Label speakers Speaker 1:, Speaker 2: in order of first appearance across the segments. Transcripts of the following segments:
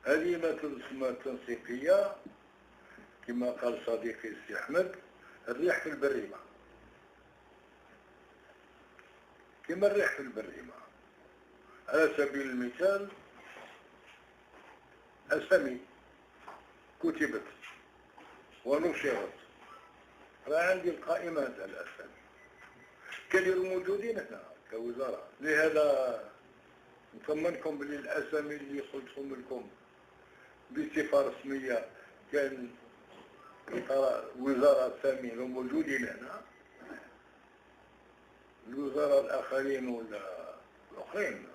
Speaker 1: هذه ما تسمى التنسيقية كما قال صديقي السي أحمد، الريح في البريمة، كما الريح في البريمة. على سبيل المثال أسامي كتبت ونشرت، راه عندي القائمة تاع الأسامي كانوا موجودين هنا كوزارة. لهذا نطمنكم بلي الأسامي اللي قلتهم لكم بصفة رسمية كان وزارة الثامنة موجودين هنا، الوزراء الآخرين ولا الآخرين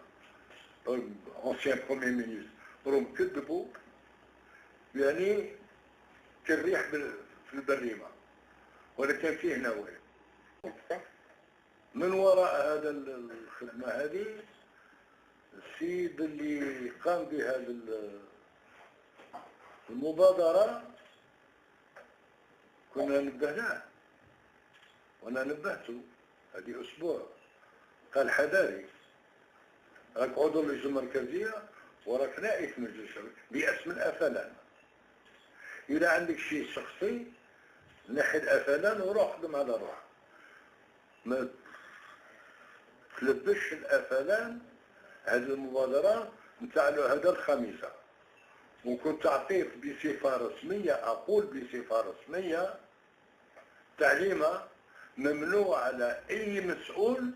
Speaker 1: anciens premiers ministres راهم كذبوا، يعني كالريح في البريمة، ولكن فيه نوايا من وراء هذا الخدمة هذه. السيد اللي قام بهذا المبادرة كنا نبهناه وانا نبهته هذه اسبوع، قال حذاري راك عضو اللجنة المركزية وراك نائب في مجلس الشعب باسم الأفلان، إذا عندك شيء شخصي نحي الأفلان وروح خدم على روحك، ما تلبسش الأفلان هذه المبادرة نتاع هذا الخميسة. وكنت أعطيت بصفة رسمية، أقول بصفة رسمية تعليمة ممنوع على أي مسؤول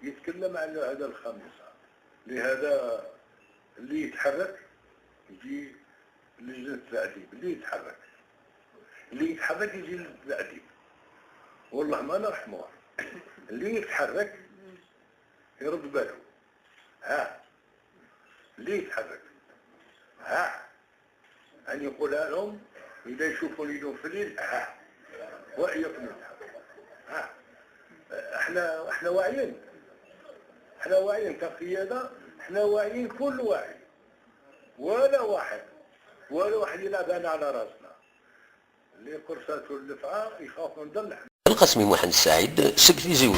Speaker 1: يتكلم على هذا الخميسة. لهذا اللي يتحرك يجي لجنة التأديب، اللي يتحرك يجي لجنة التأديب، والله ما نرحمه. اللي يتحرك يرد باله، ها اللي يتحرك ها أن يقولها لهم إذا يشوفوا ليلهم في الليل ها وإياكم يتحرك. ها احنا واعيين، احنا واعيين كقيادة، احنا واعيين كل واحد، ولا واحد يلعب انا على راسنا. اللي قرصته اللفعة يخاف من ظل.
Speaker 2: القسمي محمد السعيد سكتي زوج.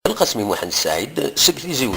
Speaker 2: القسمي محمد السعيد سكتي زوج.